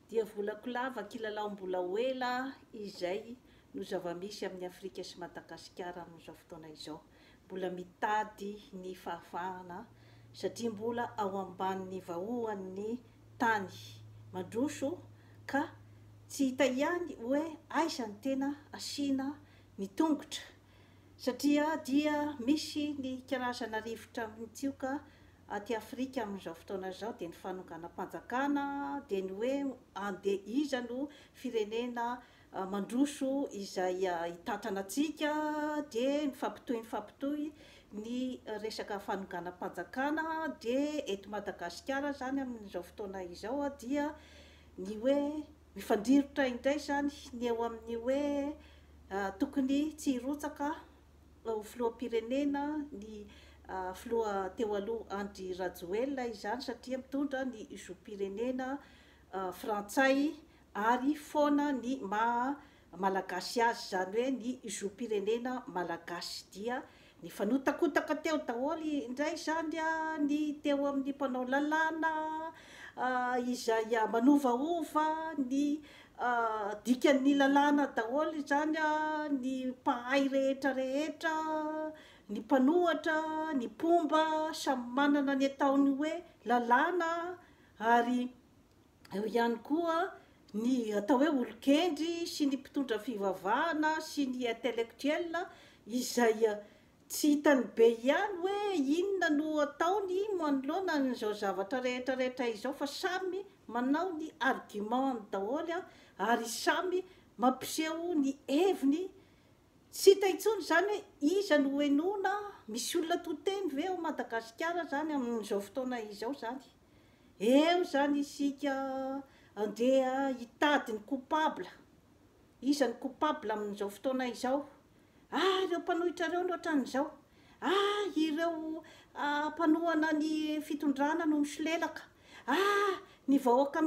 Diavolako lava kilalao mbola ho ela izay no zava-misy amin'i Afrika sy Madagasikara amin'izao fotoana izao. Mbola mitady ny fahafahana satria mbola ao ambanin'ny vahoan'ny tany mandroso ka tsy hita ihany hoe aiza ny tena asiana ny tongotra satria dia misy ny karazana rivotra mitsioka aty Afrika amin'izao fotoana izao dia ny fanonganam-panjakana dia ny hoe andeha iza no firenena mandroso izay hitantrana antsika dia mifampitohy mifampitohy ny resaka fanonganam-panjakana. Dia eto Madagasikara izany amin'izao fotoana izao dia ny hoe mifandrirotra indray izany ny eo amin'ny hoe tokony tsy hirotsaka ho filoham-pirenena ny filoha teo aloha Andry Rajoelina izany satria mitondra ny zom-pirenena frantsay ary foana ny maha malagasy azy, izany hoe ny zom-pirenena malagasy. Dia nifanotakotaka teo daholo indray izany ny teo amin'ny mpanao lalàna izay manovaova ny dikan'ny lalàna daholo izany, ny mpahay rehetra rehetra, ny mpanohatra, ny mpomba, samy manana ny ataony hoe lalàna, ary eo ihany koa ny atao hoe olon-kendry sy ny mpitondra fivavahana sy ny intellectuel izay tsy hitany be ihany hoe inona no ataony manoloana an'izao zavatra rehetra rehetra izao fa samy manao ny argument-ny daholo ary samy mampiseho ny heviny. Tsy hita intsony izany hoe iza no henoina, misy olona to teny ve ao Madagasikara izany amin'izao fotoana izao izany? Eo izany isika andeha hitady ny coupable, iza no coupable amin'izao fotoana izao? Ah ireo mpanohitra ireo no ohatran'izao, ah ireo mpanohana ny fitondrana no misolelaka, ah ny vahoaka.